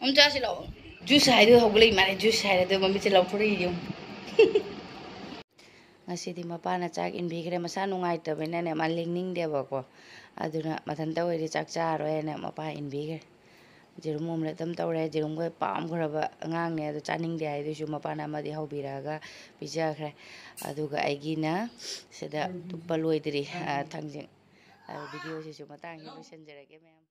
ꯃꯝꯆꯥꯁꯤ ꯂꯥꯎ꯫ ꯖꯨꯁ ꯍꯥꯏꯗꯨ ꯍꯧꯒꯠꯂꯛꯏ ꯃꯥꯅꯦ, ꯖꯨꯁ ꯍꯥꯏꯔꯦ꯫ ꯑꯗꯨ ꯃꯃꯤꯠꯁꯦ ꯂꯥꯎꯊꯣꯔꯛꯏ ꯌꯦꯡꯉꯨ꯫ ꯉꯁꯤꯗꯤ ꯃꯄꯥꯅ ꯆꯥꯛ ꯏꯟꯕꯤꯈ꯭ꯔꯦ꯫ ꯃꯁꯥ ꯅꯨꯡꯉꯥꯏꯇꯕꯅꯤꯅꯅꯦ, ꯃꯥ ꯂꯦꯡꯅꯤꯡꯗꯦꯕꯀꯣ꯫ ꯑꯗꯨꯅ ꯃꯊꯟꯇ ꯑꯣꯏꯔꯗꯤ ꯆꯥꯛ ꯆꯥꯔꯣꯏ ꯍꯥꯏꯅ ꯃꯄꯥ ꯏꯟꯕꯤꯈ꯭ꯔꯦ꯫ ꯌꯦꯔꯨꯝ omelette ꯑꯃ ꯇꯧꯔꯦ꯫ ꯌꯦꯔꯨꯝꯒ ꯄꯥꯝꯈ꯭ꯔꯕ ꯑꯉꯥꯡꯅꯦ, ꯑꯗꯨ ꯆꯥꯅꯤꯡꯗꯦ ꯍꯥꯏꯗꯨꯁꯨ ꯃꯄꯥꯅ ꯑꯃꯗꯤ ꯍꯧꯕꯤꯔꯛꯑꯒ ꯄꯤꯖꯈ꯭ꯔꯦ꯫ ꯑꯗꯨꯒ ꯑꯩꯒꯤꯅ ꯁꯤꯗ ꯇꯨꯞꯄ ꯂꯣꯏꯗ꯭ꯔꯤ, ꯑ, ꯊꯥꯡꯖꯤꯡ꯫ ꯑ, video ꯁꯤꯁꯨ ꯃꯇꯥꯡꯁꯤ ꯂꯣꯏꯁꯤꯟꯖꯔꯒꯦ ꯃꯌꯥꯝ꯫